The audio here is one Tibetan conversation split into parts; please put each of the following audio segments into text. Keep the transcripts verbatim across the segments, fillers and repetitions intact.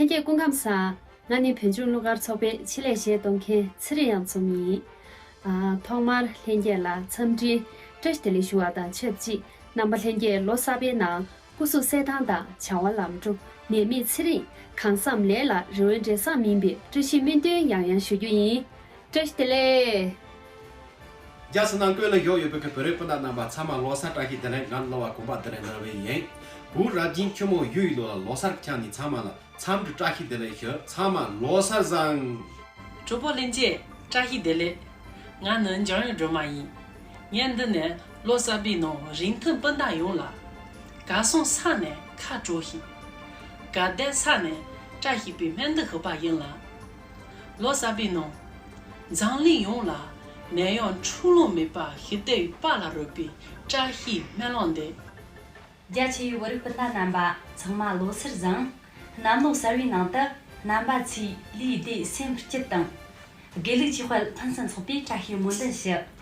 ལྷན་རྒྱས་སྐུ་ཁམས་བཟང་། ང་ནི་བོད་ལྗོངས་གླུ་གར་ཚོགས་པའི་ཆེད་ལས་གཞས་གཏོང་མཁན་ཚེ་རིང་གཡང་འཛོམས་ཡིན། ཨ། ཐོག་མར་ལྷན་རྒྱས་ལ་འཚམས་འདྲི་བཀྲ་ཤིས་བདེ་ལེགས་ཞུ་བ་དང་ཆབས་ཅིག་རྣམ་པ་ལྷན་རྒྱས་ལོ་གསར་པའི་ནང་སྐུ་གཟུགས་གསལ་ཐང་དང་བྱ་བ་ལམ་འགྲོ། ནད་མེད་ཚེ་རིང་། གང་བསམ་ལས་ལ་རེ་བའི་འབྲས་བཟང་སྨིན་པའི་བཀྲ་ཤིས་སྨོན་འདུན་ཡང་ཡང་ཞུ་རྒྱུ་ཡིན། བཀྲ་ཤིས་བདེ་ལེགས། རྒྱལ་སྲས་ནང་ཀུན་ལ་ཡོད་ཡོད་པའི་བོད་རིགས་སྤུན་ཟླ་རྣམ་པ་ཚང་མ་ལོ་གསར་བཀྲ་ཤིས་བདེ་ལེགས། ང་གླུ་བ་གོམ་པ་བདེ་ལེགས་ནོར་བུ་ཡིན། བུ་རབ་རྒྱན་ཆུ་མོ་གཡུ་ཡི་ལོ་ལ་ལོ་གསར་འཁྱམས་ནས་ཚང་མ་ལ་འཚམས་འདྲི་བཀྲ་ཤིས་བདེ་ལེགས་ཞུ། ཚང་མ་ལོ་གསར་བཟང་། གྲོགས་པོ་ལྷན་རྒྱས་བཀྲ་ཤིས་བདེ་ལེགས། ང་ནི་འཇམ་དབྱངས་སྒྲོལ་མ་ཡིན། ངས་འདི་ནས་ལོ་གསར་པའི་ནང་རིང་མཐོང་སྤུན་ཟླ་ཡོངས་ལ། གར་སོང་ས་ནས་ཁ་དྲོ་ཞིག་གར་བསྡད་ས་ནས་བཀྲ་ཤིས་པའི་སྨོན་འདུན་ཞུ་བ་ཡིན་ལ། ལོ་གསར་པའི་ནང་། འཛམ་གླིང་ཡོངས་ལ་ནད་ཡམས་འཁྲུག་ལོང་མེད་པ་ཞི་བདེ་ཡི་དཔལ་ལ་རོལ་བའི་བཀྲ་ཤིས་སྨོན་ལམ་འདེབས། རྒྱ་ཆེ་བའི་བོད་རིགས་སྤུན་ཟླ་རྣམ་པ་ཚང་མ་ལོ་གསར་བཟང་། གནམ་ལོ་གསར་བའི་ནང་དུ་རྣམ་པ་ཚོས་ལུས་བདེ་སེམས་སྐྱིད་དང་། དགེ་ལུགས་ཀྱི་དཔལ་ཕུན་སུམ་ཚོགས་པའི་བཀྲ་ཤིས་སྨོན་འདུན་ཞུ།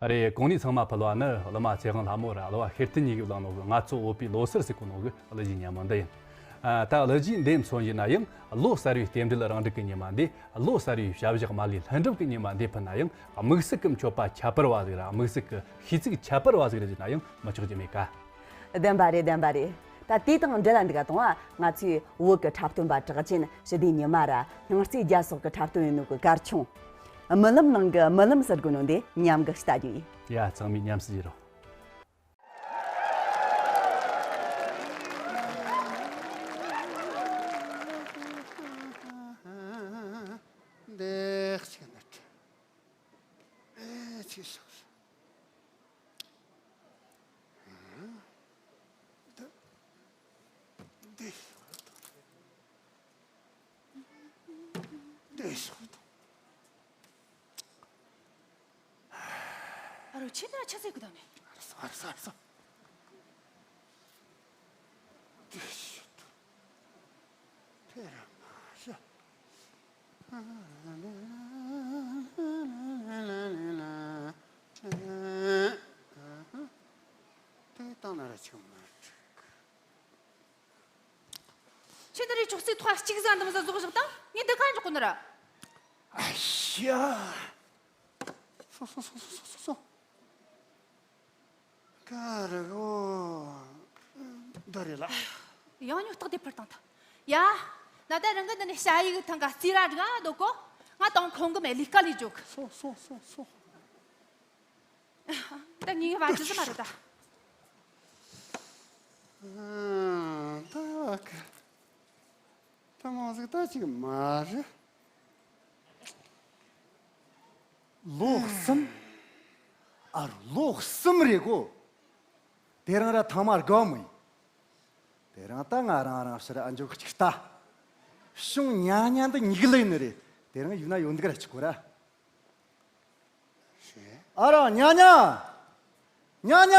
ཨ་རེད། གོང་ནས་ཚང་མ་ཕུལ་བ་ནི་གླུ་མ་ཚེ་དབང་ལྷ་མོ་ར་གླུ་བ་ཤེར་ཐུབ་གཉིས་ཀྱིས་བླངས་ནོ་གི་ང་ཚོ་བོད་པའི་ལོ་གསར་ཟེར་གོ་ནོ་གི་གླུ་གཞས་ཉན་མོ་འདི་ཡིན། ཨ། ད་གླུ་གཞས་འདི་མཚོན་ཡིན་ན་ཡང་ལོ་གསར་བའི་རྟེན་འབྲེལ་རང་འགྲིག་གི་ཉི་མ་འདི། ལོ་གསར་བའི་བྱ་བཞག་མ་ལུས་ལྷུན་གྲུབ་ཀྱི་ཉི་མ་འདི་ཕུལ་ན་ཡང་དམིགས་བསལ་གྱི་མཆོད་པ་ཁྱད་པར་བ་ཟིག་ར་དམིགས་བསལ་གྱི་ཤིས་ཚིག་ཁྱད་པར་བ་ཟིག་རེད་ཟེར་ན་ཡང་མི་ཆོག་རྒྱུ་མེད་ཀ། བདེན་པ་རེད། བདེན་པ་རེད། ད་དེ་དང་འབྲེལ་ལ་འདི་ག་དང་ང་ཚོའི་བོད་ཀྱི་འཁྲབ་སྟོན་པ་གྲགས་ཅན་ཞི་བདེ་ཉི་མ་ར་སྙིང་རྩེ་རྒྱལ་སོགས་ཀྱི་འཁྲབ་སྟོན་ཡིན་ནོ་གི་གར་ཆུང་། རྨི་ལམ་ནང་གི་རྨི་ལམ་ཟེར་དགོས་ནོ་འདི་ཉམས་གི་ལྟ་རྒྱུ་ཡིན། ཡ། ཚང་མས་ཉམས་སུ་བཞེས་རོགས། འདི་གཅིག་ནི་ཨེ་ཅི་སོགས། འདི་འདི་སོགས། ཨ་རོ། ཁྱེད་ད་ཆི་ཟེར་གི་དང་ནི། ཨ་རོ་སོ། ཨ་རོ་སོ། ཨ་རོ་སོ། འདི་སོགས། དེ་ར་མ་ཤ། དེ་བཏང་ན་ར་ཆུང་མ་འགྲིག། ཁྱེད་འདི་རེད། ཅོག་ཙེ་ཐོག་གཅིག་ཟ་འདི་མོ་ཟ་ཟོག་བཞག་དང་ངས་འདི་ག་འཇོག་གོ་ནི་ར། ཨ་ཤ། སོ་སོ་སོ་སོ་སོ་སོ། ཀ་ར་གོ། འདི་རེད་ལ། ཡང་ཉོ་སྟག་དེ་ཕར་བཏང་ཐལ། ཡ། ན་ད་རང་གི་འདི་ནས་ཞ་ཡི་གི་ཐང་ག་རྩིས་ར་སྒང་སྡོད་གོ། ང་དང་ཁོང་གི་མེ་ལི་ཀ་ལི་འཇོག། སོ་སོ་སོ་སོ། ད་ངའི་བ་ཇི་ཟི་མ་རེད་ད། ད་བ་ཀ། ད་མང་ཟིག་ད་ཅིག་མ་རེད། ལོ་གསུམ། ཨ་རོ། ལོ་གསུམ་རེད་གོ། དེ་རིང་ར་ཐེངས་མ་དགུ་བ་མོ་ཡིན། དེ་རིང་ད་ང་རང་རང་ཕྱིར་ཨ་མཆོག་གཅིག་ལྟ། བྱུང་ཉ་ཉ་འདི་ཉིག་ལེ་ནི་རེད། དེ་རིང་ཡུལ་ན་ཡོད་འདུག་ར་ཅིག་གོ་ར། ཨ་རོ། ཉ་ཉ། ཉ་ཉ།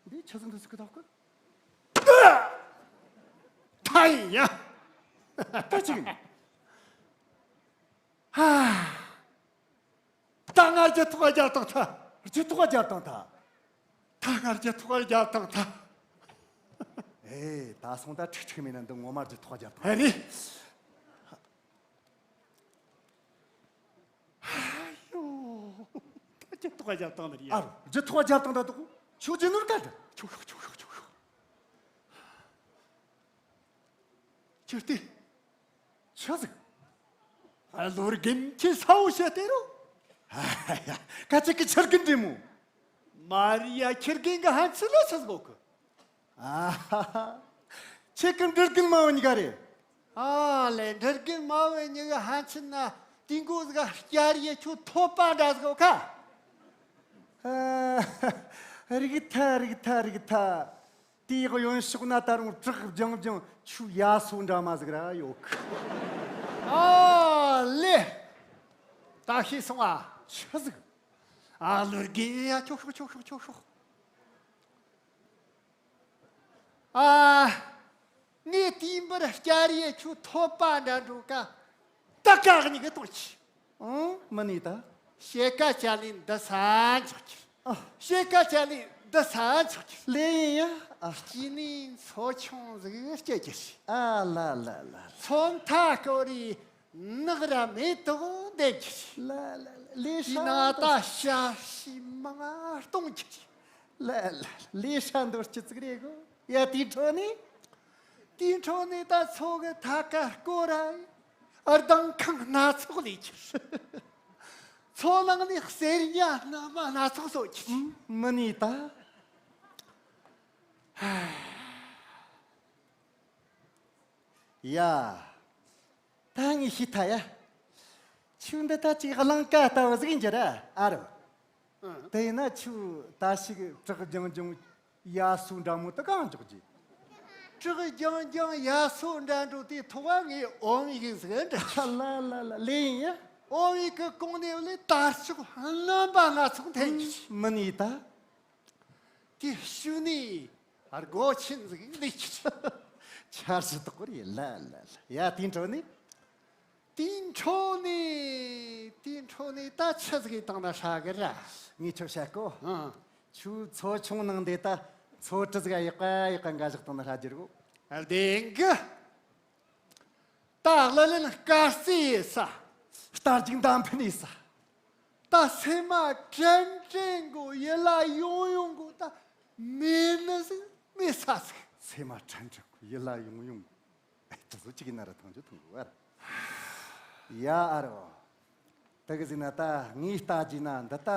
འདི་ཆི་ཟིག་འདུག་ཟིག་གི་ཐོག་གི། ཐ་ཡིན་ཡ། ད་ཅིག་ཡིན། ཧ། ད་ང་རྒྱུ་ཐོག་རྒྱབ་བཏང་ཐལ། རྒྱུ་ཐོག་རྒྱབ་བཏང་ཐལ། ད་ང་རྒྱུ་ཐོག་རྒྱབ་བཏང་ཐལ། ཨེ། ད་སོང་ད་ཁྲིག་ཁྲིག་མིན་ན་འདི་ངོ་མ་རྒྱུ་ཐོག་རྒྱབ་བཏང་། ཨེ་རེད། ཨ་ཡོ། ད་རྒྱུ་ཐོག་རྒྱབ་བཏང་ནི་རེད། ཨ་རོ། རྒྱུ་ཐོག་རྒྱབ་བཏང་ད་དོ། ཁྱོད་རྒྱུ་ནོར་ག་འདྲ། ཁྱོད་ཤོག་ཁྱོད་ཤོག་ཁྱོད་ཤོག་ཁྱོད་ལྟོས། ཆི་ཟིག་ཨ། ལོ་རྒན་ཁྱེད་ས་བོ་བཤད་དེ་རོ། ཨ་ཡ། ཁ་ཅིག་གི་ཁྱི་རྒན་འདྲེ་མོ། མ་རི་ཡ། ཁྱི་རྒན་གི་ཧན་ཚི་ལ་ཆི་ཟིག་གོ་གི། ཨ་ཧ་ཧ། ཁྱེད་ཀྱི་འབྲི་རྒན་མ་བོ་གཉིས་ཀ་རེད། ཨ་ལེ། འབྲི་རྒན་མ་བོ་གཉིས་ཀ་ཧན་ཚི་ན་དེ་མགོ་ཟིག་སྐྱ་རིས་ཁྱོད་ཐོད་པ་འདྲ་ཟིག་གོ་ཁ། ཨ། རིག་ཐལ། རིག་ཐལ། རིག་ཐལ། དེའི་གཡོན་ཕྱོགས་ན་ད་རུང་བྲག་ལྗང་ལྗང་ཆུ་ཡ་སོ་འདྲ་མ་ཟིག་ར་ཡོད་གི། ཨོ་ལེ། ད་ཤེས་སོང་ཨ། ཆི་ཟིག་ཨ་ལོ་རྒན་ཡ། ཁྱོད་ཤོག་ཁྱོད་ཤོག་ཁྱོད་ཤོག་ཨ། ངས་དེའི་འབུར་སྐྱ་རིས་ཁྱོད་ཐོད་པ་འདྲ་འགྲོ་ཀ། ད་ཀ་གཉིས་ཀ་གཏོང་གི། ཨང་། མི་ནི་ད། ཕྱེད་ཀ་ཅ་ལི་འདི་ས་འཇོག་གི། ཨ། ཕྱེད་ཀ་ཅ་ལི་འདི་ས་འཇོག་གི། ལེ་ཡིན་ཡ། ཨ། སྐྱེས་ནི་མཚོ་ཆུང་ཟིག་སྐྱེ་གི། ཨ་ལ་ལ་ལ། མཚོ་མཐའ་སྐོར་རི་ནགས་ར་མེ་ཏོག་འདེབས་གི། ལ་ལ་ལ། ལེ་ཤ། དེ་ན་ད་ཞ་ཤི་མང་ང་གཏོང་གི། ལ་ལ་ལ། ལེ་ཤ་འདོར་སྤྱི་ཚིག་རེད་གོ། ཡ། དེའི་འཕྲོ་ནས། དེའི་འཕྲོ་ནས་ད་མཚོ་གི་མཐའ་ཀ་སྐོར་ར་ལྡིང་ཁང་སྣ་ཚོགས་ལས་ཀྱི། མཚོ་ནང་ནས་གསེར་ཉ་སྣ་མ་སྣ་ཚོགས་གསོ་གི། མི་ནི་ད། ཡ། ད་ངས་ཤེས་ཐལ་ཡ། ཁྱོད་འདི་ད་ཅིག་གླིང་ཀ་ལྟ་བུ་ཟིག་ཡིན་རྒྱུ་ར། ཨ་རོ། ཨང་། དེ་ཡིན་ན་ཁྱོད་ད་ཞིག་བྲག་ལྗང་ལྗང་ཡ་སོ་འདྲ་མོ་དེ་གང་འཇོག་རྒྱུ། བྲག་ལྗང་ལྗང་ཡ་སོ་འདྲ་འགྲོ་དེ་ཐོག་ངས་འོམ་ཡིག་ཟིག་འདྲ། ལ་ལ་ལ། ལེ་ཡིན་ཡ། འོམ་ཡིག་གི་གོང་ནས་ལས་དར་ལྕོག་རྣམ་པ་སྣ་ཚོགས་འཐེན་གི། མི་ནི་ད། དེ་ཤུལ་ནས་སྒོ་ཆེན་ཟིག་ལས་ཀྱི། ཆར་ཞིག་དོག་པོ་རེད། ལ་ལ་ལ། ཡ། དེའི་འཕྲོ་ནས། དེའི་འཕྲོ་ནས་དེའི་འཕྲོ་ནས་ད་ཆི་ཟིག་བཏང་ན་ཧྲ་གི་ར། ངས་ཁྱོད་བཤད་གོ། ཨང་། ཁྱོད་མཚོ་ཆུང་ནང་འདི་ད་མཚོ་གྲུ་ཟིག་ཡག་པ་ཡག་པ་འགའ་ཞིག་བཏང་ན་ཧྲ་རྒྱུ་རེད་གོ། བདེན་གི། ད་ཀླུ་ལེན་དཀར་རྩེ་ཡིན་ས། རྟ་རྒྱུག་མདའ་འཕེན་ཡིན་ས། ད་སེམས་མ་དྲན་དྲན་གོ་ཡིད་ལ་ཡོང་ཡོང་གོ་ད་མེད་ནི་ཟིག་མེད་ས་ཟིག་སེམས་མ་དྲན་དྲན་གོ་ཡིད་ལ་ཡོང་ཡོང་གོ། ཨེ། དེ་ཚོ་གཅིག་ཡིན་ན་ར་ཐང་ཆུ་ཐུང་གི་བར། ཡ་ཨ་རོ། དེ་གི་ཟིག་ན་ད་ངའི་ལྟ་རྒྱུ་ན་འདི་ད་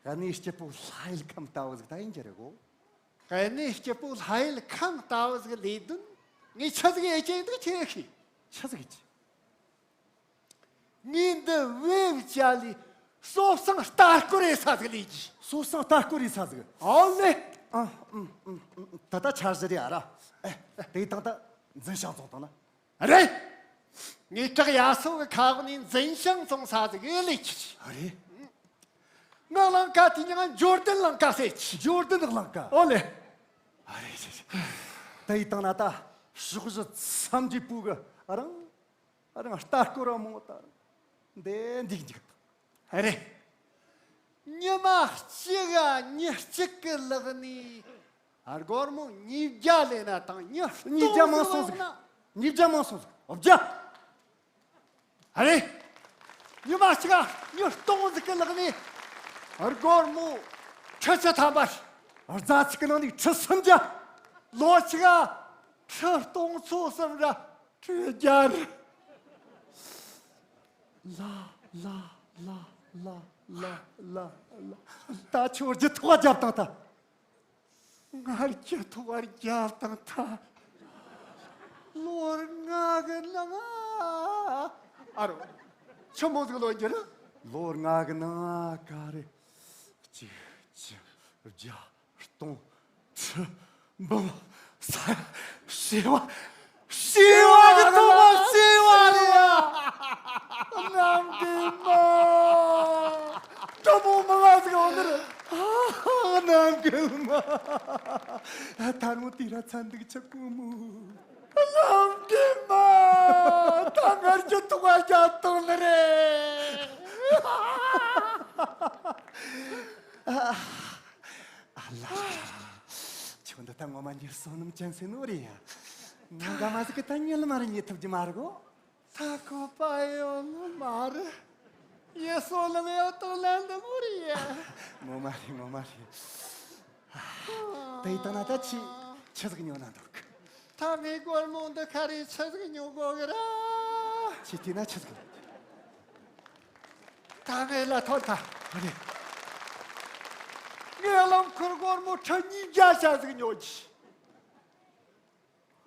གནས་སྐྱིད་པོ་ལྷ་ཡུལ་ཁམས་ལྟ་བུ་ཟིག་ད་ཡིན་གྱི་རེད་གོ། གནས་སྐྱིད་པོ་ལྷ་ཡུལ་ཁམས་ལྟ་བུ་ཟིག་ལས་དོན་ངས་ཆི་ཟིག་ཡེ་ཅན་འདུག་ཁྱེད་ཤེས། ཆི་ཟིག་ཡེ་ཅན། ངས་འདི་བེབ་ཅ་ལི་སོ་སང་ལྟ་སྐོར་རེ་ས་ཟིག་ལས་ཀྱི། སོ་སང་ལྟ་སྐོར་རེ་ས་ཟིག་ཨོ་ལེ། ཨ། ཨུམ་ཨུམ་ཨུམ། ད་ལྟ་འཆར་གཞི་རེད་ཨ་ར། ཨེ། དེ་དང་ད་འཛིན་ཞིང་བཙོང་དང་ན། རེད། ངས་བྲག་ཡ་སོ་གི་ཁ་འོག་ནས་འཛིན་ཞིང་བཙོང་ས་ཟིག་ཡོད་ལས་ཀྱི། ཨ་རེད། ངའི་ལང་ཀ་དེ་ཉིད་འབྱོར་ལྡན་ལང་ཀ་ཟེར་གྱི། འབྱོར་ལྡན་ལང་ཀ་ཨོ་ལེ། ཨ་རེད་རེད་རེད། ད་ཡི་དང་ན་ད་ཕྱོགས་བཞི་མཚམས་ཀྱི་བུ་གི་རང་རང་ལྟ་སྐོར་ར་མོ་ད་འདི་འདི་འཇིག་ད། རེད། ཉི་མ་གཅིག་ག་ཉི་གཅིག་གི་ལག་ནས་སྒོར་མོ་ཉིས་བརྒྱ་ལེན་ན་དང་ཉི་ཉིས་བརྒྱ་མང་སོང་ཟིག་ཉིས་བརྒྱ་མང་སོང་ཟིག་བརྒྱ། ཨ་རེད། ཉི་མ་གཅིག་ག་ཉི་སྟོང་ཟིག་གི་ལག་ནས་སྒོར་མོ་ཁྲི་བཅུ་ཐམ་པ། རྫ་ཚིག་གི་ནང་ནས་ཁྲི་སུམ་བརྒྱ། ལོ་གཅིག་ག་ཁྲི་སྟོང་ཚོ་གསུམ་ར་ཁྲི་བརྒྱ་རེད། ལ་ལ་ལ་ལ་ལ་ལ་ལ། ད་ཁྱོད་རྒྱུ་ཐོག་བརྒྱབ་དང་ད། ང་རྒྱུ་ཐོག་བརྒྱབ་དང་ད། ལོ་ལྔ་གི་ནང་ཨ་རོ། ཆི་མོ་ཟིག་ལོན་རྒྱུ་རེད། ལོ་ལྔ་གི་ནང་ག་རེ། གཅིག་གཅིག་བརྒྱ་སྟོང་ཁྲི་འབུམ་ས་ཡ་བྱེ་བ་བྱེ་བ་གི་ཐོག་མ་བྱེ་བ་རེད་ཡ། གནམ་གི་མ། སྤྲང་པོ་མི་ང་ཟིག་འོང་ནི་རེད། གནམ་གི་མ། ད་རུང་དེ་ར་ཚན་འདུག་ཆི་ཀུ་མུ། གནམ་གི་མ། ད་ངར་གྱི་ཐོག་མ་རྒྱབ་བཏང་ནི་རེད། ཨ་ལ་ལ་ལ་ལ། ཁྱོད་འདི་ད་ངོ་མ་ཉིད་བསོད་ནམས་ཅན་ཟེར་ནོ་རེད་ཡ། ནང་ག་མ་ཟིག་གི་ད་ཉིད་ལ་མ་རེད་ཉིད་ཐུབ་ཀྱི་མ་རེད་གོ། ད་ཁོ་པ་ཡོང་ནི་མ་རེད། ཡེ་བསོད་ནམས་ཡོད་དང་ལན་འདི་མོ་རེད་ཡ། ངོ་མ་རེད་ངོ་མ་རེད། དེ་ཡི་ད་ན་ད་ཆི་ཆི་ཟིག་ཉོ་ན་འདུག་ད་ངའི་སྒོར་མོ་འདི་ཁ་རེ་ཆི་ཟིག་ཉོ་དགོ་གི་ར། ཆི་དེ་ན་ཆི་ཟིག་ད་ངའི་ལ་ཐོན་ཐལ། ཨ་ནི། ངའི་རླངས་འཁོར་སྒོར་མོ་ཁྲི་ཉིས་བརྒྱ་ཆ་ཟིག་ཉོ་གི།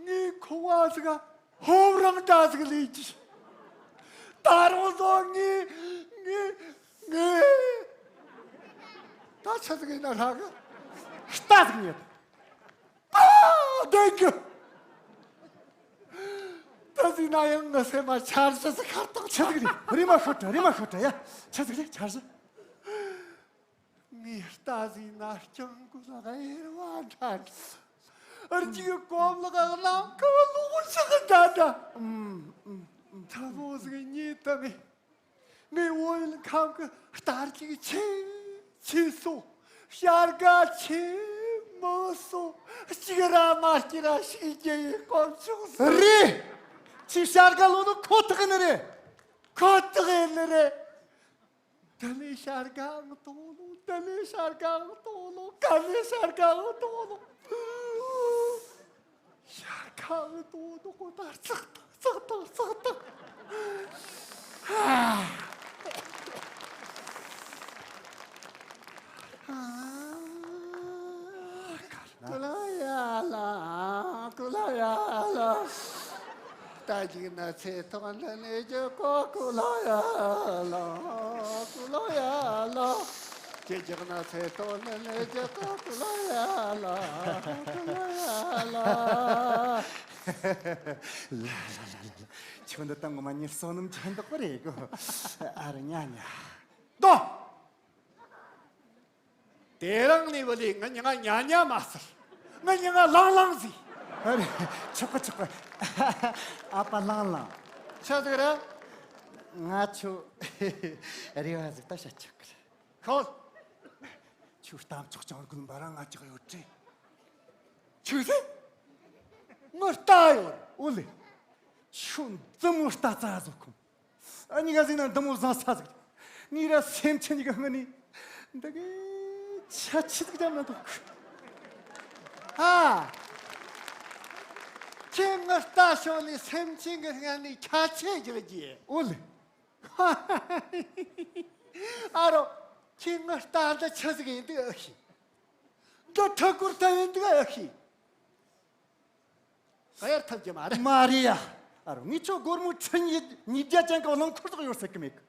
ངའི་ཁོ་བ་ཟིག་ཧོབ་རང་འདྲ་ཟིག་ལས་གི། ད་རུང་བཟོ་ངའི་ངའི་ངའི་ད་ཆི་ཟིག་ཡིན་ན་ཧྲ་གི། རྟ་ཟིག་ཉོས། ཨ། བདེ་གི། ད་ཟིན་ན་ཡང་ངི་སེམས་མ་འཆར་གཞི་ཟིག་ཁར་ཐོག་ཆི་ཟིག་རེད། རེམ་མ་ཤོད་དྲ་རེམ་མ་ཤོད་དྲ་ཡ། ཆི་ཟིག་རེད་འཆར་གཞི། ངའི་རྟ་ཟིན་ན་སྤྱང་ཀི་ལ་གཡེར་བ་འདྲ་འདྲ། རྒྱུག་གོམ་ལག་གནམ་ཁ་ལོག་ཞིག་འདྲ་འདྲ། ཨུམ་ཨུམ། ཐ་མོ་ཟིག་ཉིད་དུ་མེད། ངའི་བོད་ཡུལ་ཁམས་ཀྱི་རྟ་རྒྱུག་ཆེ་ཆེ་སོ། བྱ་དགའ་ཆེ་མང་སོ། གཅིག་ར་མ་སྐྱིད་ར་ཞིག་རྒྱུ་ཡི་དཀོན་མཆོག་གསུམ། རེད། ཁྱོས་བྱ་དགའ་ལོན་ནོ་ཁོ་ཐག་ནི་རེད། ཁོ་ཐག་ཡིན་ནི་རེད། འདི་ལས་བྱ་དགའ་ཨང་དང་ལོ། འདི་ལས་བྱ་དགའ་ཨང་དང་ལོ། ག་ལས་བྱ་དགའ་ཨང་དང་ལོ། ཤར་ཁ་འུ་དོ་དོ་གོ་ད་ཙག་ཏག་ཙག་ཏག་ཙག་ཏག་ཀུ་ལ་ཡ་ལ། ཀུ་ལ་ཡ་ལ། རྟ་རྒྱུག་ན་ཚེ་ཐོག་འདི་ནས་རྒྱུག་གོ། ཀུ་ལ་ཡ་ལ། ཀུ་ལ་ཡ་ལ། ཁྱེད་རྒྱུག་ན་ཚེ་ཐོག་ནས་ནས་རྒྱུག་གོ། ཀུ་ལ་ཡ་ལ། ཀུ་ལ་ཡ་ལ། ལ་ལ་ལ་ལ་ལ། ཁྱོད་འདི་ད་ངོ་མ་ཉིད་བསོད་ནམས་ཅན་འདུག་པ་རེད་གོ། ཨ་ར་ཉ་ཉ། ཏོ། དེ་རིང་ནས་བུ་ལས་ང་མྱིང་ང་ཉ་ཉ་མ་ཟེར། ང་མྱིང་ང་ལང་ལང་ཟེར། ཨ་རེ། ཆོག་གི་ཆོག་གི། ཨ་ཕ་ལང་ལང་། ཆི་ཟིག་རེད། ང་ཚོ་རེ་བ་ཟིག་ད་བྱ་ཆོག་གི་རེད། ཤོད། ཁྱོད་གཏམ་ཚོགས་ཀྱང་དགོན་པ་རང་ང་ཅག་ཡོད་དྲི། ཆུ་ཟེ། ངོ་ལྟ་ཡོད། ཨོ་ལེ། ཁྱོད་འདི་མོ་ལྟ་ཙ་ཟིག་ཁུམ། ཨ་ནི་ག་ཟིག་ན་འདི་མོ་བཟང་ས་ཟིག། ངས་ར་སེམས་ཅན་གྱི་སྔུན་ནས་འདི་གི་ཆ་ཆི་ཟིག་རྒྱབ་ན་འདུག། ཧ། ཁྱེད་ངོ་ལྟ་ཞོག་ནས་སེམས་ཅན་གྱི་སྔུན་ནས་ཁྱད་ཆོས་རྒྱག་རྒྱུ། ཨོ་ལེ། ཨ་རོ། ཁྱེད་ངོ་ལྟ་འདི་ཆི་ཟིག་ཡིན་འདུག་ཨེ་ཤེས། འདི་ཕྲུ་གུར་ལྟ་ཡིན་འདུག་ཨེ་ཤེས། ག་ཡར་ཐབས་ཀྱི་མ་རེད། མ་རེད་ཡ། ཨ་རོ། ངས་ཁྱོད་སྒོར་མོ་ཁྲི་ཉིས་ཉིས་བརྒྱ་ཅན་གྱི་རླངས་འཁོར་ཟིག་ཡོད་ཟེར་གི་མེད་གི།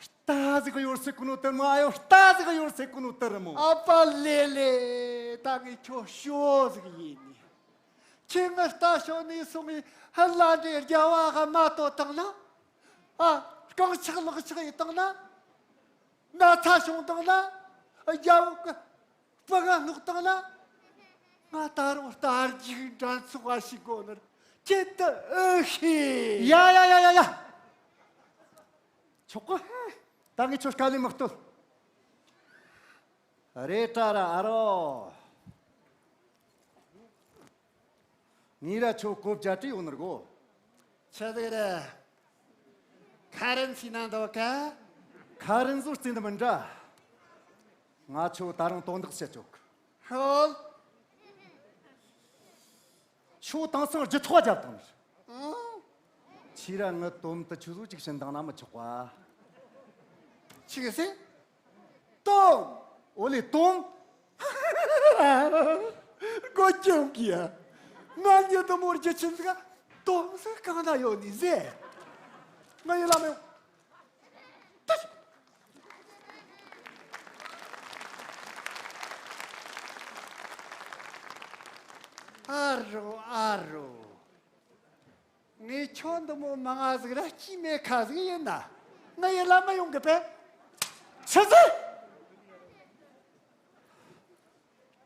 རྟ་ཟིག་ཡོད་ཟེར་གི་ནོ་དེ་མ་ཡོད། རྟ་ཟིག་ཡོད་ཟེར་གི་ནོ་དེ་རེད་མོ། ཨ་ཕ་ལེ་ལེ། ད་ངས་ཁྱོད་ཤོ་ཟིག་ཡིན་ནི། ཁྱེད་ངའི་རྟ་ཞོན་ནས་སོང་ངས་ཧ་ལ་འདྲེ་རྒྱ་བ་ག་མ་ཏོ་བཏང་ན། ཨ། རྐང་ཆག་ལག་ཆག་ཡིན་བཏང་ན། ན་ཚ་བྱུང་བཏང་ན། རྒྱ་བོ་གི་སྤུ་ག་སྔོག་བཏང་ན། ང་ད་རུང་རྟ་རྒྱུག་འགྲན་ཚོགས་པ་ཞིག་དགོ་ནར་ཁྱེད་དུ་ཨེ་ཤེས། ཡ་ཡ་ཡ་ཡ་ཡ། ཆོག་གི། ད་ངས་ཁྱོད་དཀའ་ལས་མི་གཏོད། རེད་དྲ་ར་ཨ་རོ། ངས་ར་ཁྱོད་གོ་བརྒྱ་དྲིས་ཡོང་ནི་རེད་གོ། ཆི་ཟིག་རེད། ཁ་རན་སི་ན་འདོད་ག། ཁ་རན་ཟོ་རྩིས་འདི་མི་འདྲ། ང་ཁྱོད་ད་རུང་དོན་དག་བཤད་ཆོག། ཧོལ། ཁྱོད་དེང་སང་རྒྱུ་ཐོག་རྒྱབ་བཏང་ནི་རེད། ཨང་། ཁྱེད་ར་ངའི་དོམ་དུ་ཆུ་ཚོད་གཅིག་ཕྱིན་བཏང་ན་མི་ཆོག་པ། ཆི་གི་ཟེ། དོམ། ཨོ་ལེ་དོམ། སྒོ་སྐྱོང་གི་ཡ། ང་ཉི་དུ་མོར་རྒྱུ་ཆེན་ཟིག་དོམ་ཟིག་གང་ན་ཡོད་ནི་ཟེ། ང་ཡི་ལ་མེ། ཨ་རོ་ཨ་རོ། ངས་ཁྱོད་འདི་མོ་མང་ང་ཟིག་ར་སྐྱིད་མེད་ཁ་ཟིག་ཡིན་ན། ང་ཡི་ལ་མ་ཡོང་གི་པས། ཆི་ཟིག།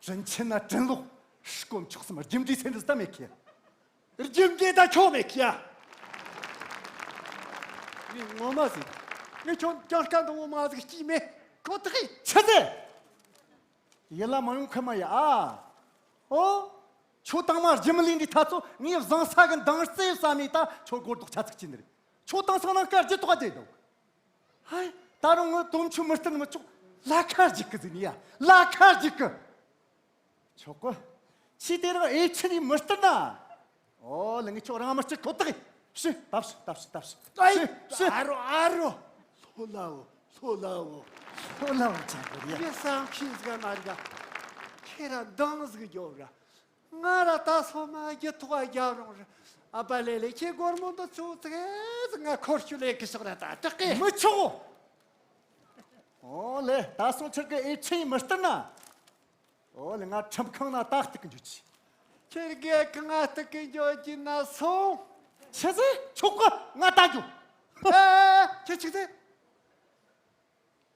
དྲིན་ཆེན་ན་དྲིན་ལོག། སྐོམ་ཆོག་སམ་རྒྱུ་འབྲས་སེམས་འདི་ལྟ་མེད་ཁི། རྒྱུ་འབྲས་ད་ཁྱོད་མེད་ཁི་ཡ། ངས་ངོ་མ་ཟིག། ངས་ཁྱོད་ཀྱང་སྐད་འདི་མོ་མང་ང་ཟིག་སྐྱིད་མེད་ཁོ་ཐག་ཡིན། ཆི་ཟིག། ཡིད་ལ་མ་ཡོང་ཁི་མ་ཡ་ཨ། ཨོ། ཁྱོད་དང་མ་རྒྱུ་མི་ལས་འདི་ཐ་ཚོ་ངས་བཟང་ས་གི་འདང་རྩེ་ས་མེད་ད་ཁྱོད་སྒོར་དོག་ཆ་ཚིག་ཅི་ནི་རེད། ཁྱོད་དེང་སང་ནང་སྐར་རྒྱུ་དོག་བསྡད་འདུག། ཧའི། ད་རུང་ངའི་དོམ་ཆུ་མི་སྟེར་མི་ཆོག། ལ་ཁ་རྒྱུག་གི་ཟིག་ནི་ཡ། ལ་ཁ་རྒྱུག་གི། ཆོག་གི། ཁྱི་དེ་རང་ཨེ་ཆི་ནི་མི་སྟེར་ན། ཨོ་ལེ་ངས་ཁྱོད་རང་མི་སྟེར་ཁོ་ཐག་ཡིན། ཤི། ལྟ་ཤི་ལྟ་ཤི་ལྟ་ཤི། ཨའི། ཤི་ཤི། ཨ་རོ་ཨ་རོ། ལྷོ་ལ་འོ། ལྷོ་ལ་འོ། ལྷོ་ལ་འོ་ཅང་གི་རེད་ཡ། ངས་བསམ་ཤེས་ཟིག་མ་རེད་ད། ཁྱེད་རང་འདང་ཟིག་རྒྱོབ་ར། ང་ར་ད་སོ་མ་རྒྱུ་ཐོག་རྒྱབ་རུང་རེད། ཨ་ཕ་ལེ་ལེ་ཁྱེད་སྒོར་མོ་འདི་ཚོ་ཙག་ཙིག་ང་འཁོར་ཤུལ་ལས་ཀི་ཤོག་ར་ད་དྲག་གི། མི་ཆོག། ཨོ་ལེ་ད་སོང་ཁྱེད་ཀྱི་ཨེ་ཆི་ཡིན་མི་སྟེར་ན། ཨོ་ལེ་ང་ཁྲིམས་ཁང་ན་ད་སྟེགས་གི་འཇུག་ཅི། ཁྱེད་ཀྱི་གང་ང་སྟེགས་གི་འཇུག་ཅི་ན་སོང་། ཆི་ཟེ། ཆོག་གི། ང་ད་འཇུག། ཨེ་ཁྱེད་ཆི་ཟེ།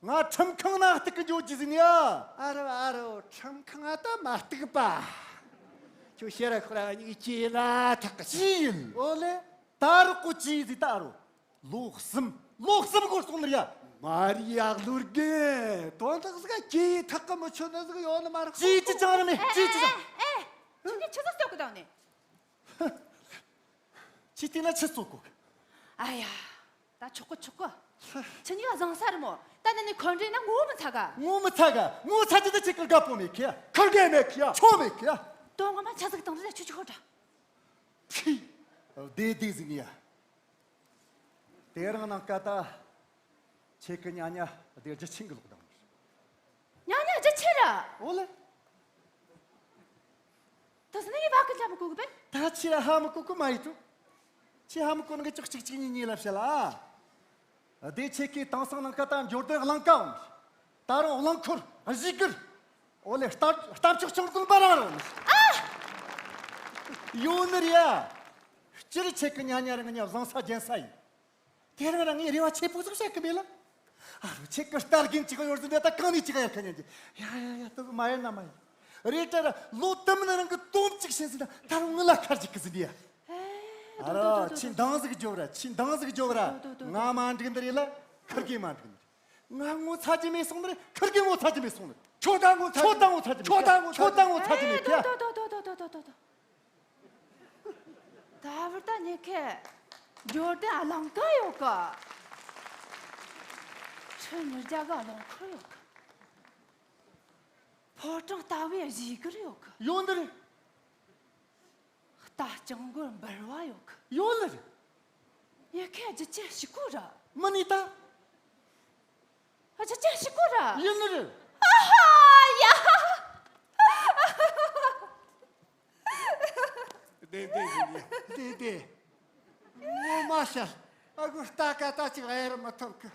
ང་ཁྲིམས་ཁང་ན་སྟེགས་གི་འཇུག་ཅི་ཟིན་ཡ། ཨ་རོ་ཨ་རོ་ཁྲིམས་ཁང་ང་ད་མ་སྟེགས་པ། ཁྱོད་ཤེས་ར་ཁོ་ར་གཉིས་ཀྱི་ལ་ཐག་གི་ཅི་ཡིན། ཨོ་ལེ། ད་རུ་ཀོ་ཅི་ཟིག་ད་རུ། ལོ་གསུམ། ལོ་གསུམ་འགོར་སོང་ནི་ར་ཡ། མ་རི་ཡག་ལུར་གི། དོན་དག་ཟིག་གི་ཐག་གི་མི་ཆོད་ནི་ཟིག་ཡོད་ནི་མ་རེད། ཅི་ཅི་ཅང་ར་མེད། ཅི་ཅི་ཅང་། ཨེ། ཁྱེད་ཀྱིས་ཆི་ཟིག་སྟོད་གི་དང་ནི། ཅི་དེ་ན་ཆི་སྟོད་གོ་གི། ཨ་ཡ། ད་ཆོག་གི་ཆོག་གི། ཁྱེད་གཉིས་ཀ་བཟང་ས་རེད་མོ། ད་ནི་ནི་ཁོ་འདྲེ་ན་ངོ་མི་ཚ་ག། ངོ་མི་ཚ་ག། ངོ་ཚ་རྒྱུ་ད་ཁྱེད་ཀྱི་དགའ་པོ་མེད་ཁི་ཡ། ཁུར་གེ་མེད་ཁི་ཡ། ཆོ་མེད་ཁི་ཡ། དོན་ངོ་མ་ཆ་ཟིག་དང་རེ་ཆུ་ཆུ་ཧོ་འདྲ། ཕི། བདེ་བདེ་ཟིག་ཡ། དེ་རང་ནང་ཀ་ད། ཁྱེད་ཀྱི་ཉ་ཉ་དེ་རྒྱུ་ཆིང་གི་ལོག་དང་། ཉ་ཉ་རྒྱུ་ཆི་ར། འོ་ལེ། ད་ཟི་ནི་ཡི་བ་ཀི་ལ་མི་གོ་གི་པས། ད་ཁྱེད་ར་ཧ་མི་གོ་གི་མ་ཡི་ཏུ། ཁྱེད་ཧ་མི་གོ་ནི་གི་ཅོག་ཅིག་ཅིག་གཉིས་གཉིས་ལ་བཤད་ལ། ཨ། དེ་ཁྱེད་ཀྱི་དེང་སང་ནང་ཀ་ད་འབྱོར་ལྡན་གླིང་ཀ་འོང་། ད་རུང་རླངས་འཁོར་གཞིས་གུར། འོ་ལེ་རྟ་རྟ་མཆོག་ཆུང་ཀུན་པ་རང་རང་ཡོད་ནི་རེད་ཡ། སྤྱིར་ཁྱེད་ཀྱི་ཉ་ཉ་རང་ཉ་བཟང་ས་རྒྱན་ས་ཡིན། དེ་རིང་རང་ངས་རེ་བ་ཆེ་པོ་ཟིག་བྱེད་གི་མེད་ལ། ཨ་རོ་ཁྱེད་ཀྱི་རྟ་རྒན་ཅིག་ཡོད་ཟིན་དེ་ད་གང་ནས་ཅིག་ཡར་ཁ་ཉན་གྱི། ཡ་ཡ་ཡ་ད་མ་ཡར་ན་མ་ཡར། རེད་དྲ་ར་ལོ་དུ་མིན་རང་གི་དོམ་ཅིག་བྱིན་ཟིན་ད་ད་རུང་ངི་ལ་ཁར་ཅིག་གི་ཟིན་དེ་ཡ། ཨ་རོ། ཆི་འདང་ཟིག་རྒྱོབ་ར། ཆི་འདང་ཟིག་རྒྱོབ་ར། ང་མ་འགྲིག་འདི་རེད་ལ། ཁིར་གེ་མ་འགྲིག་འདི་རེད། ང་ངོ་ཚ་རྒྱུ་མེད་སོང་ནི་རེད། ཁིར་གེ་ངོ་ཚ་རྒྱུ་མེད་སོང་ནི་རེད། ཁྱོད་ད་ངོ་ཚ་ཁྱོད་ད་ངོ་ཚ་རྒྱུ་མེད། ཁྱོད་ད་ངོ་ཚ་རྒྱུ་མེད་ཀྱ། ད་བར་ད་ཉེ་ཁེ་འབྱོར་ལྡན་ཨ་ལང་ཀ་ཡོད་ག། ཁྲི་ཉིས་བརྒྱ་ག་རླངས་འཁོར་ཡོད་ག། ཕོ་བྲང་ལྟ་བུའི་གཞིས་གུར་ཡོད་ག། ཡོད་ནི་རེད། རྟ་རྐྱང་མགོར་འབུལ་བ་ཡོད་གི། ཡོད་ལ་རེད། ཡ་ཁའི་རྒྱུ་ཆ་ཞིག་གོ་ར། མི་ནི་ད། རྒྱུ་ཆ་ཞིག་གོ་ར། ཡིན་ནི་རེད། ཨ་ཧ་ཡ། བདེ་བདེ་ཡིན་ཡ། བདེ་བདེ། ངོ་མ་ཤར། ཨ་གོ་རྟ་ཀ་ད་ཅིག་ཨེ་ར་མི་ཐུབ་གི།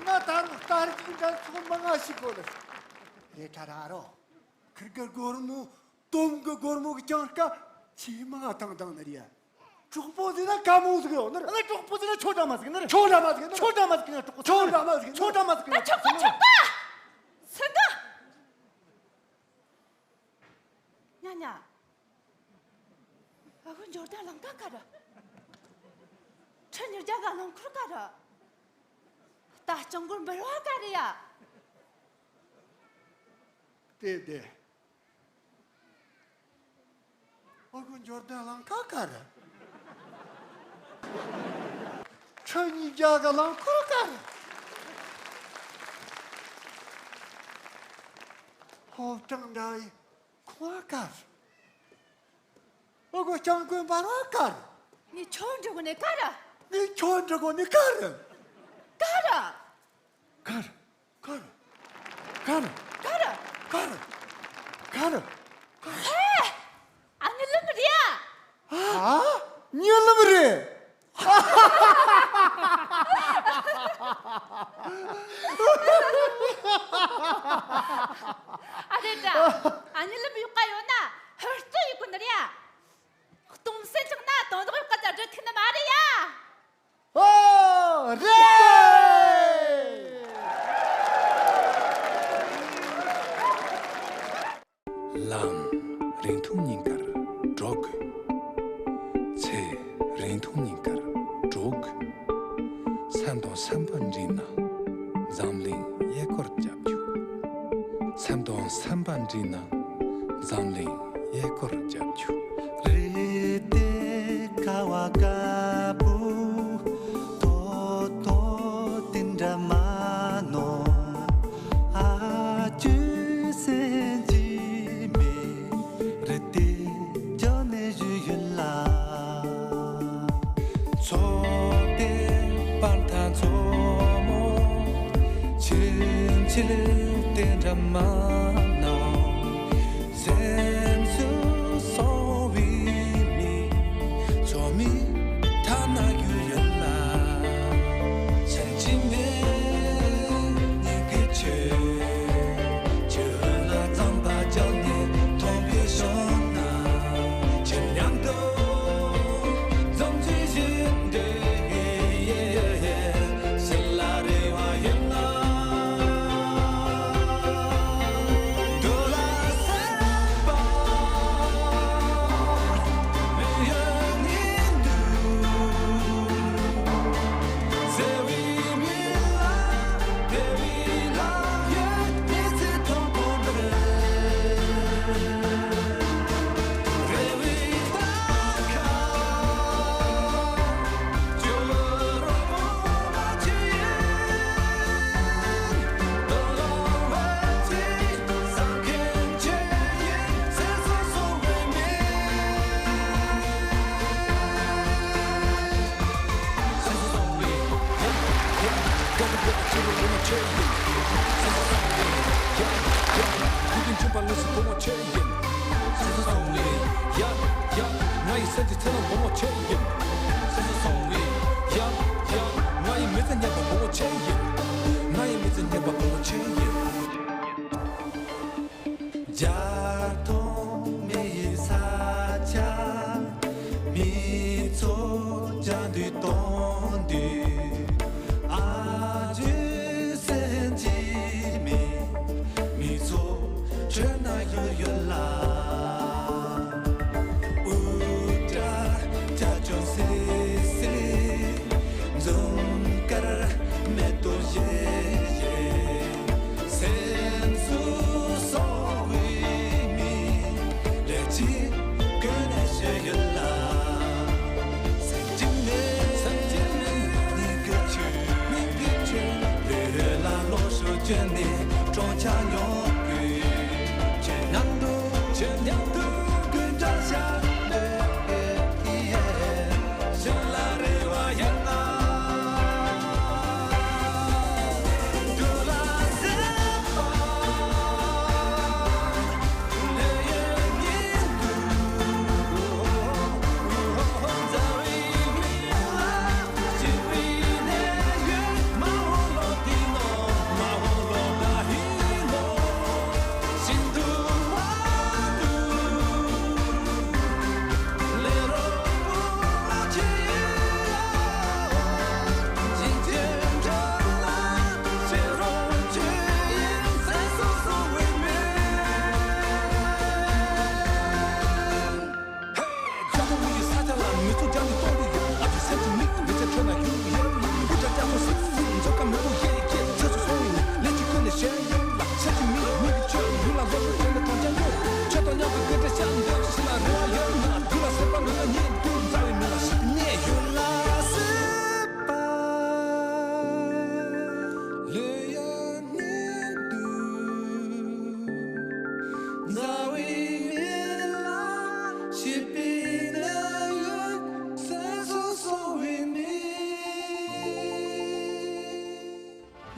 ང་ད་ནི་རྟ་རྒྱུག་འདྲ་ཚོགས་མི་ང་ཞིག་གོ་ལ། རེད་ད་ར་རོ། ཁིར་གི་སྒོར་མོ། དོམ་གི་སྒོར་མོ་གི་གྱང་ཀ་ཆེས་མང་ང་བཏང་བཏང་ནི་རེད། གྲོགས་པོ་ཟེར་ན་དཀའ་མོ་ཟིག་ཡོད་ནི་རེད། ཨ་ནི་གྲོགས་པོ་ཟེར་ན་ཁྱོད་འདྲ་མ་ཟིག་ནི་རེད། ཁྱོད་འདྲ་མ་ཟིག་ནི་རེད། ཁྱོད་འདྲ་མ་ཟིག་ནི་རེད། གྲོགས་པོ་ཁྱོད་འདྲ་མ་ཟིག་ནི་རེད། ཁྱོད་འདྲ་མ་ཟིག་ནི་རེད། ད་ཆོག་ག་ཆོག་ག། སུ་ག། ཉ་ཉ། ཨ་ཁུ་འབྱོར་ལྡན་ལང་ཀ་ག་རེ། ཁྲི་ཉིས་བརྒྱ་ག་རླངས་འཁོར་ག་རེ། རྟ་རྐྱང་མགོར་འབུལ་བ་ག་རེ་ཡ། བདེ་བདེ། ཨ་ཁུ་འབྱོར་ལྡན་ལང་ཀ་ག་རེ། ཁྲི་ཉིས་བརྒྱ་ག་རླངས་འཁོར་ག་རེ། ཕོ་བྲང་འདྲ་བའི་ཁང་བ་ག་རེ། ཨ་ཁུ་སྤྱང་ཀུན་འབར་བ་ག་རེ། ངས་ཁྱོད་འདྲི་གོ་ནི་ག་རེ། ངས་ཁྱོད་འདྲི་གོ་ནི་ག་རེ། ག་རེ། ག་རེ། ག་རེ། ག་རེ། ག་རེ། ག་རེ། ག་རེ། ཧེ། ཨ་ནི་ལི་མི་རེད་ཡ། ཨ། ཉི་ལི་མི་རེད། ཨ་རེད་དྲ། ཨ་ནི་ལི་མི་ཡོད་ག་ཡོད་ན་ཧུར་བརྩོན་ཡོད་གོ་ནི་རེད་ཡ། སྟོང་སེམས་ཆགས་ན་དོན་དག་ཡོད་ག་ཙ་འདྲི་ཐུབ་ནི་མ་རེད་ཡ། ཨོ་རེད། ལམ་རིང་ཐུང་ཉིན་དཀར་འགྲོ་དགོས། ཚེ་རིང་ཐུང་ཉིན་དཀར་འགྲོ་དགོས། སེམས་དང་བསམ་པ་འདྲེས་ན་འཛམ་གླིང་གཡས་སྐོར་རྒྱབ་རྒྱུ། སེམས་དང་བསམ་པ་འདྲེས་ན་འཛམ་གླིང་གཡས་སྐོར་རྒྱབ་རྒྱུ། རེད་དེ་ཁ་བ་དཀར་པོ་ཏོག་ཏོག་དེ་འདྲ་མ་ནོ། ཨ་ཅོ་སེམས་ཀྱི་མེ་རེད་དེ་ཅོ་ནེ་ཞུ་ཡོད་ལ། ཚོགས་དེ་པར་ཐང་མཚོ་མོ་ཆིལ་ཆིལ་དེ་འདྲ་མ་ནོ། སེམས་སུ་སོང་བའི་མི་ཚོ་མི་ཐ་ན་རྒྱུ་ཡོད་ལ། ཆེན་ཅི་མེ་ཉི་གི་ཆོས་ཆོས་ལ་རྩམ་པ་བཅག་ནས་མཐོང་བའི་ཞོན་ན་ཆེན་མཉམ་དུ་འཛོམས་ཚུལ་བཞིན་འདོད་ཡེ་ཡེ་ཡེ། རྒྱ་ཐོང་མེ་ཡི་ས་ཆ་མི་ཚོ་བཅར་འདུག་གཏོང་འདུག་ཨ་ཅོ་སེམས་ཀྱི་མེ་མི་ཚོ་ཁྲོད་ན་ཡོད་ཡོད་ལ། ཨུ་ཏྲ་རྒྱ་ཅོ་སེ།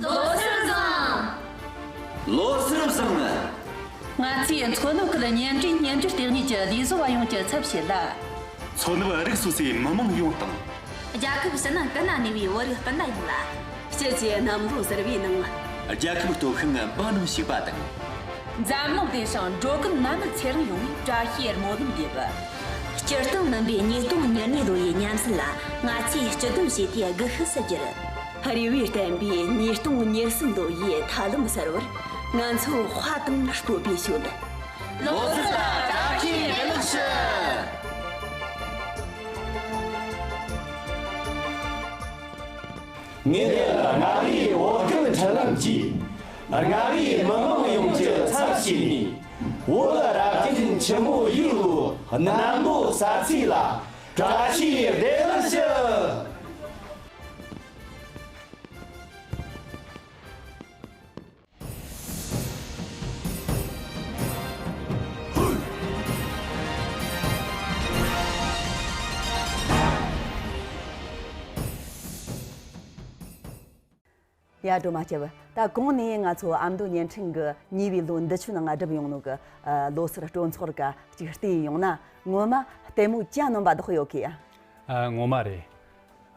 ལོ་གསར་བཟང་། ལོ་གསར་བཟང་། ང་ཚོས་མཚོ་ནུབ་ཁུལ་ཉིན་རེའི་ཉིན་རྒྱུན་ལྟེ་གནས་ཀྱི་ལས་བཟོ་བ་ཡོངས་ཀྱི་ཚབ་བྱས་ལ། མཚོ་ནུབ་རིགས་སོ་སོའི་མི་མང་ཡོངས་དང་། རྒྱལ་ཁབ་ཕྱི་ནང་ཀུན་ན་གནས་པའི་བོད་རིགས་སྤུན་ཟླ་ཡོངས་ལ། ཕྱི་ཚེས་གནམ་ལོ་གསར་བའི་ནང་། རྒྱལ་ཁབ་སྟོབས་ཤུགས་འབའ་ནང་ཞུགས་པ་དང་། འཛམ་གླིང་བདེ་ཞིང་འགྲོ་ཀུན་ནད་མེད་ཚེ་རིང་ཡོང་བའི་བཀྲ་ཤིས་སྨོན་ལམ་འདེབས། སྤྱིར་བཏང་མིན་པའི་ཉིས་སྟོང་ཉེར་གཉིས་ལོ་ཡི་ཉམས་སྲོལ་ལ་ང་ཚོས་སྤྱི་སྡོམ་བྱས་ཏེ་སྒུལ་ཤུགས་སུ་གྱུར། རེ་བས་བརྟན་པའི་ཉིས་སྟོང་ཉེར་གསུམ་ལོ་ཡི་ཐབས་ལམ་གསར་བར་ང་ཚོ་དཔའ་དང་སྤོབས་པས་ཞོལ། ལོ་གསར་དང་བཀྲ་ཤིས་བདེ་ལེགས་ཞུ། ངེད་ཀྱི་མངའ་རིས་བོད་ཁུལ་འཕྲིན་ལམ་གྱིས་མངའ་རིས་མི་མང་ཡོངས་ཀྱི་ཚབ་བྱས་ནས། བོད་རབ་བརྟན་ཆེན་མོའི་ལོའི་གནམ་ལོ་གསར་ཚེས་ལ་བཀྲ་ཤིས་བདེ་ལེགས་ཞུ། ཡ། སྒྲོལ་མ་སྐྱབས། ད་གོང་ནས་ང་ཚོ་ཨ་མདོ་བརྙན་འཕྲིན་གྱི་ཉེ་བའི་ལོ་འདི་ཆོའི་ནང་བསྒྲུབས་ཡོང་ནོ་གི་ཨ་ལོ་སར་སྤྲོ་ཚོགས་རིགས་ཅིག་བལྟས་ཡོང་ན། ངོ་མ་ལྟད་མོ་གྱ་ནོམ་པ་རྡོག་ཡོད་ཀི་ཡ། ཨ། ངོ་མ་རེད།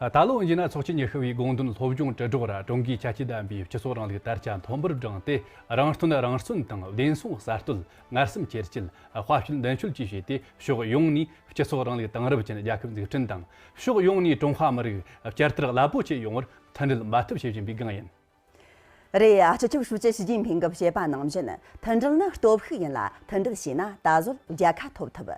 ཨ། ད་ལོ་ཡིན་ན་ཚོགས་ཆེན་ཉི་ཤུ་བའི་དགོངས་དོན་སློབ་སྦྱོང་དྲིལ་སྒྲོག་ར་ཀྲུང་གོའི་ཁྱད་ཆོས་ལྡན་པའི་སྤྱི་ཚོགས་རིང་ལུགས་དར་ཆ་མཐོན་པོར་བསྒྲེངས་ཏེ། རང་སྟོན་རང་གསོན་དང་བདེན་སྲུང་གསར་གཏོད། སྔར་སེམས་ཆེར་སྐྱེད། དཔའ་སྤྱོད་མདུན་སྐྱོད་བཅས་བྱས་ཏེ། ཕྱོགས་ཡོངས་ནས་སྤྱི་ཚོགས་རིང་ལུགས་དེང་རབས་ཅན་རྒྱལ་ཁབ་འཛུགས་སྐྲུན་དང་། ཕྱོགས་ཡོངས་ནས་ཀྲུང་ཧྭ་མི་རིགས་བསྐྱར་དར་རླབས་པོ་ཆེ་ཡོང་བར་མཐུན་སྒྲིལ་འབད་འཐབ་བྱེད་བཞིན་པའི་སྒང་ཡིན། རེད། སྤྱི་ཁྱབ་ཧྲུའུ་ཅི་ཞི་ཅིན་ཕིང་གིས་བཤད་པ་ནང་བཞིན། མཐུན་སྒྲིལ་ནི་སྟོབས་ཤུགས་ཡིན་ལ། མཐུན་སྒྲིལ་བྱས་ན་ད་གཟོད་རྒྱལ་ཁ་ཐོབ་ཐུབ།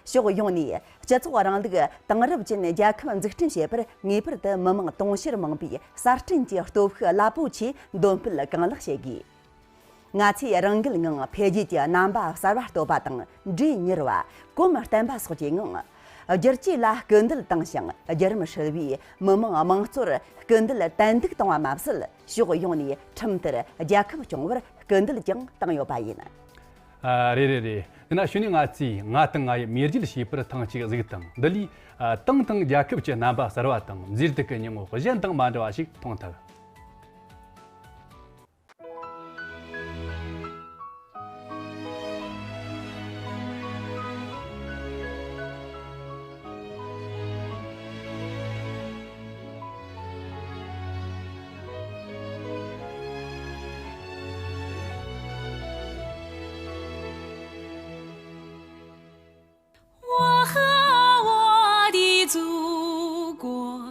ཕྱོགས་ཡོངས་ནས་སྤྱི་ཚོགས་རིང་ལུགས་དེང་རབས་ཅན་རྒྱལ་ཁབ་འཛུགས་སྐྲུན་བྱེད་པར་ངེས་པར་དུ་མི་མང་དུང་ཕྱུར་མང་པོས་གསར་སྐྲུན་གྱི་སྟོབས་ཤུགས་རླབས་པོ་ཆེ་འདོན་སྤེལ་གང་ལེགས་བྱེད་དགོས། ང་ཚོས་རང་འགུལ་ངང་འཕེལ་རྒྱས་ཀྱི་རྣམ་པ་གསར་བ་གཏོད་པ་དང་། འབྲས་མྱུར་བ། གོམ་བརྟན་པ་སོགས་ཀྱི་ངང་། བསྒྱུར་བཅོས་ལ་སྐུལ་འདེད་བཏང་ཞིང་། བརྒྱུད་རིམ་ཧྲིལ་བོའི་མི་དམངས་དམངས་གཙོར་སྐུལ་འདེད་ཏན་ཏིག་གཏོང་བ་མ་ཟད། ཕྱོགས་ཡོངས་ནས་ཁྲིམས་ལྟར་རྒྱལ་ཁབ་སྐྱོང་བར་སྐུལ་འདེད་ཀྱང་བཏང་ཡོད་པ་ཡིན། ཨ། རེད་རེད་རེད། དེ་ན་གཞུག་ནས་ང་ཚོས་ང་དང་ང་ཡི་མེས་རྒྱལ་ཞེས་པར་ཐེངས་གཅིག་གཟིགས་དང་། འདི་ལས། ཨ། ཏང་དང་རྒྱལ་ཁབ་ཀྱི་རྣམ་པ་གསར་བ་དང་། མཛེས་སྡུག་གི་སྙིང་པོ་གཞན་དང་མ་འདྲ་བ་ཞིག་མཐོང་ཐུབ། 我和我的祖国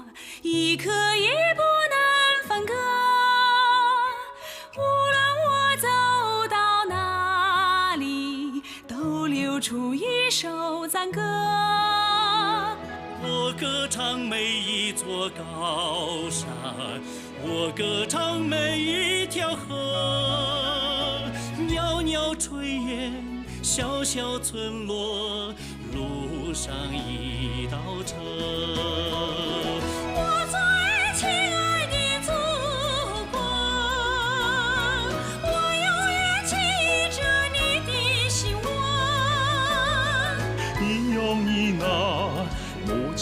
一刻也不能分割，无论我走到哪里，都流出一首赞歌。我歌唱每一座高山， 我歌唱每一条河，袅袅炊烟，小小村落，路上一道车。我最亲爱的祖国，我永远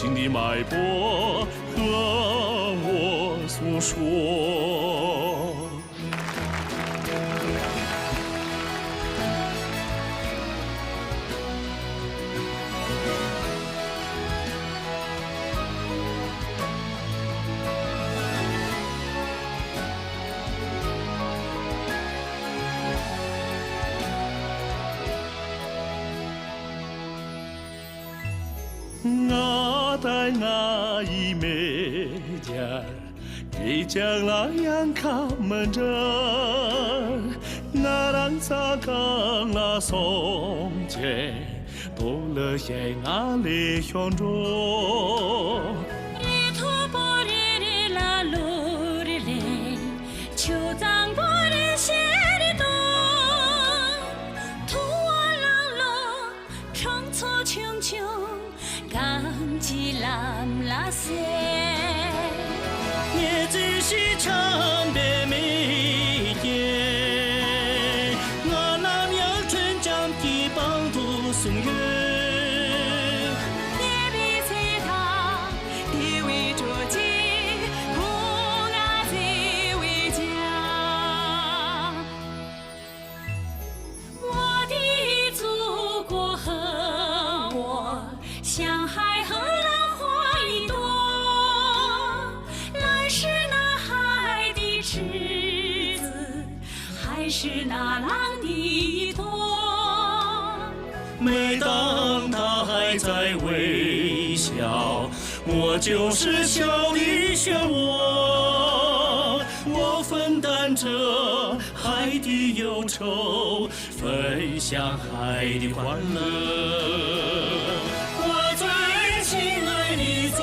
情的脉搏和我诉说。 ང་དང་ང་ཡི་མེས་རྒྱལ། གཅིག་ཀྱང་ལ་ཡང་ཁ་མི་འབྲལ། ང་རང་རྩྭ་ཁང་ལ་སོང་བྱས། རྡོ་ལ་ཞེ་ང་ལས་ཤོར་འགྲོ། རི་མཐོ་པོ་རེ་རེ་ལ་ལོ་རེ་ལས། ཆུ་གཙང་པོ་རེ་ཞེ་རེ་འདུག་ཐུ་བ་ལང་ལོ། གྲོང་ཚོ་ཆུང་ཆུང་གངས་ཀྱི་ལམ་ལ་ཟེར། ངའི་བརྩེ་ཞིང་འཆམ་པའི་མེས་རྒྱལ། ང་ནམ་ཡང་འཁྲུན་འཁྱམས་ཀྱི་པང་དུ་བཟུང་ཡོད། གནས་པའི་ཚེ་དང་བདེ་བའི་དྲོད་ཀྱིས་བོ་ང་བརྩེ་བའི་རྒྱལ། 我的祖国和我，相爱和浪花一朵。蓝是那海的赤子，海是那浪的痛。每当他还在微笑，我就是笑的漩涡。我分担着 海的忧愁，分享海的欢乐。我最亲爱的祖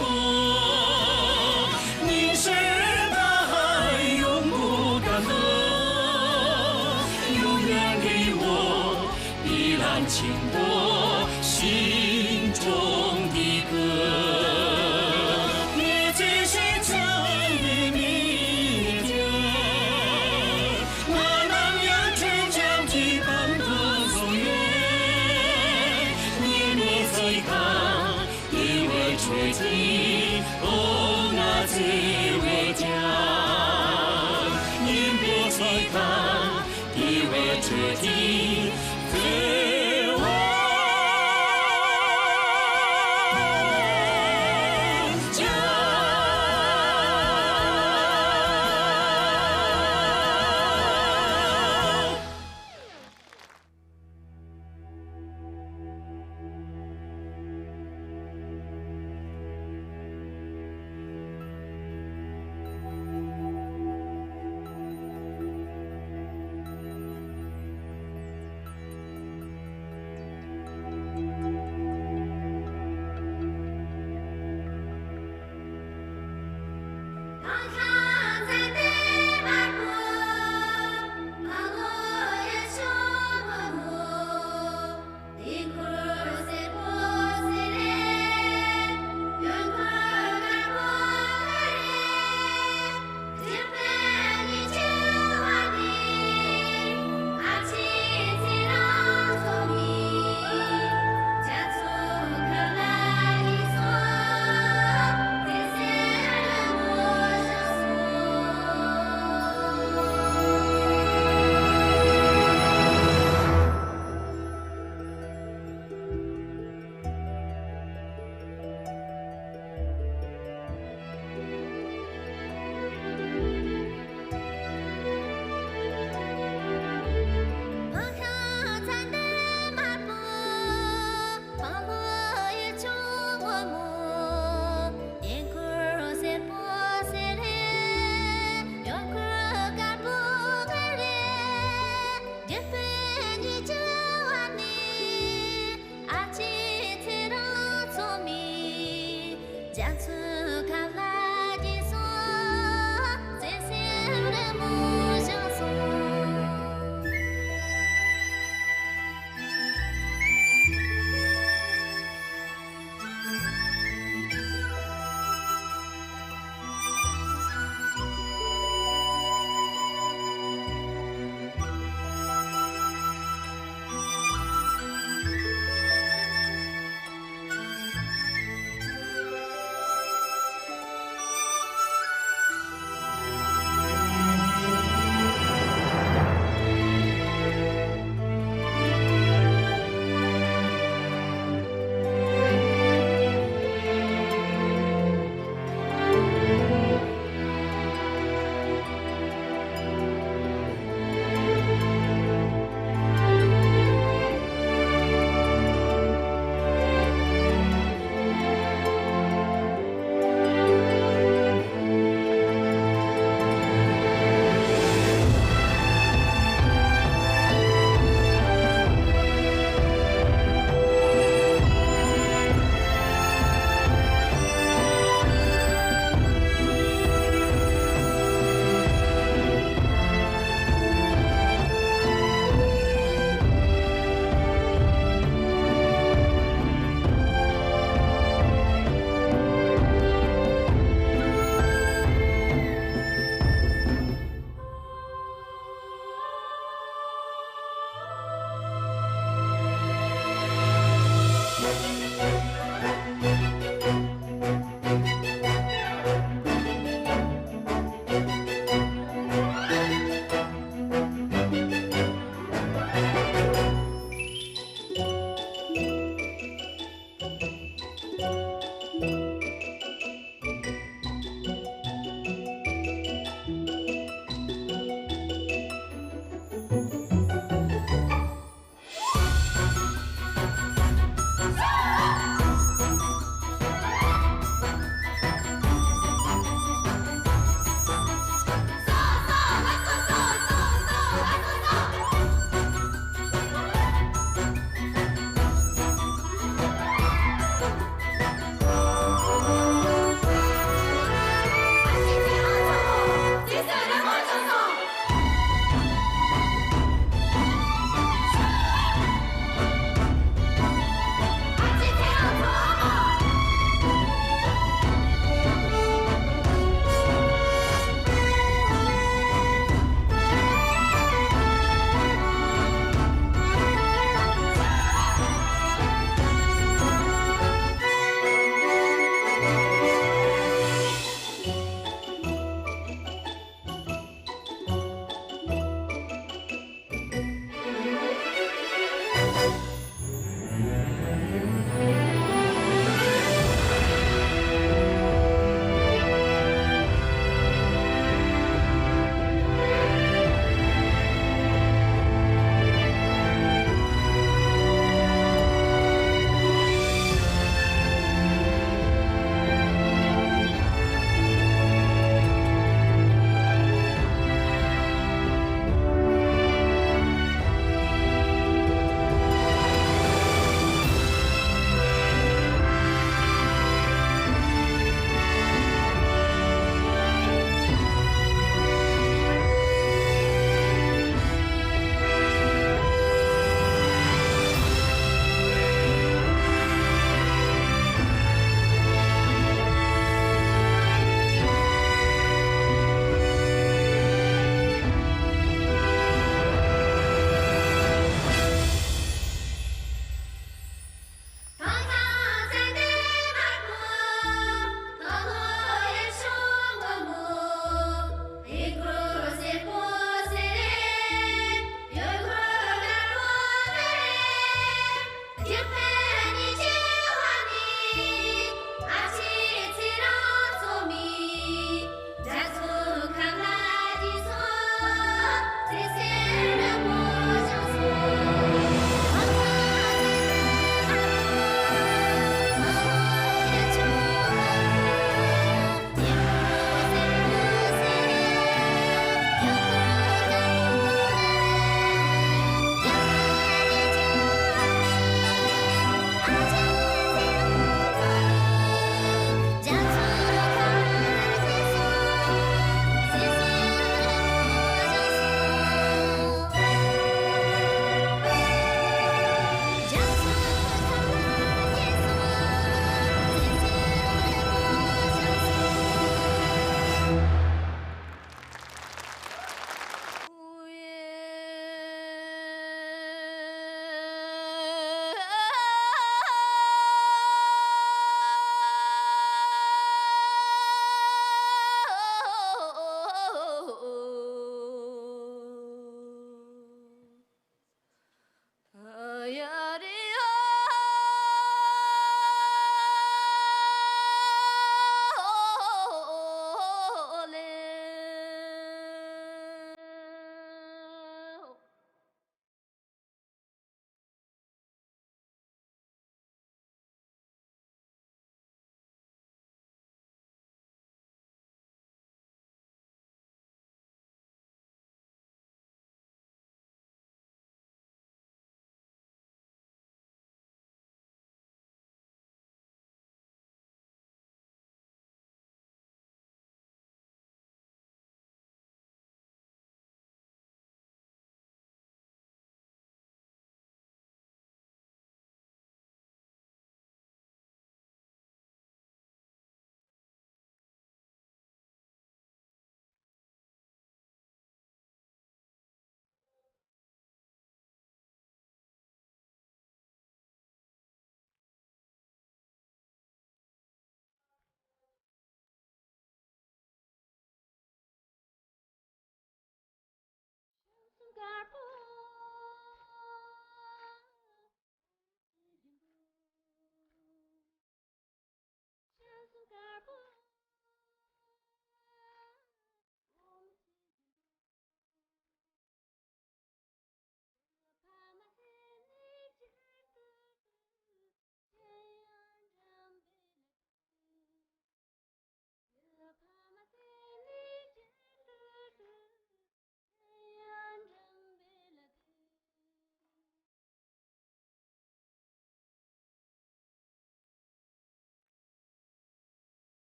国，你是大海永不干涸，永远给我 碧蓝清波心中的歌。你最深沉的名字，我能养成长期奔赴岁月。你莫再看低微处境，哦，我最伟大。你莫再看 低微处境，最伟大。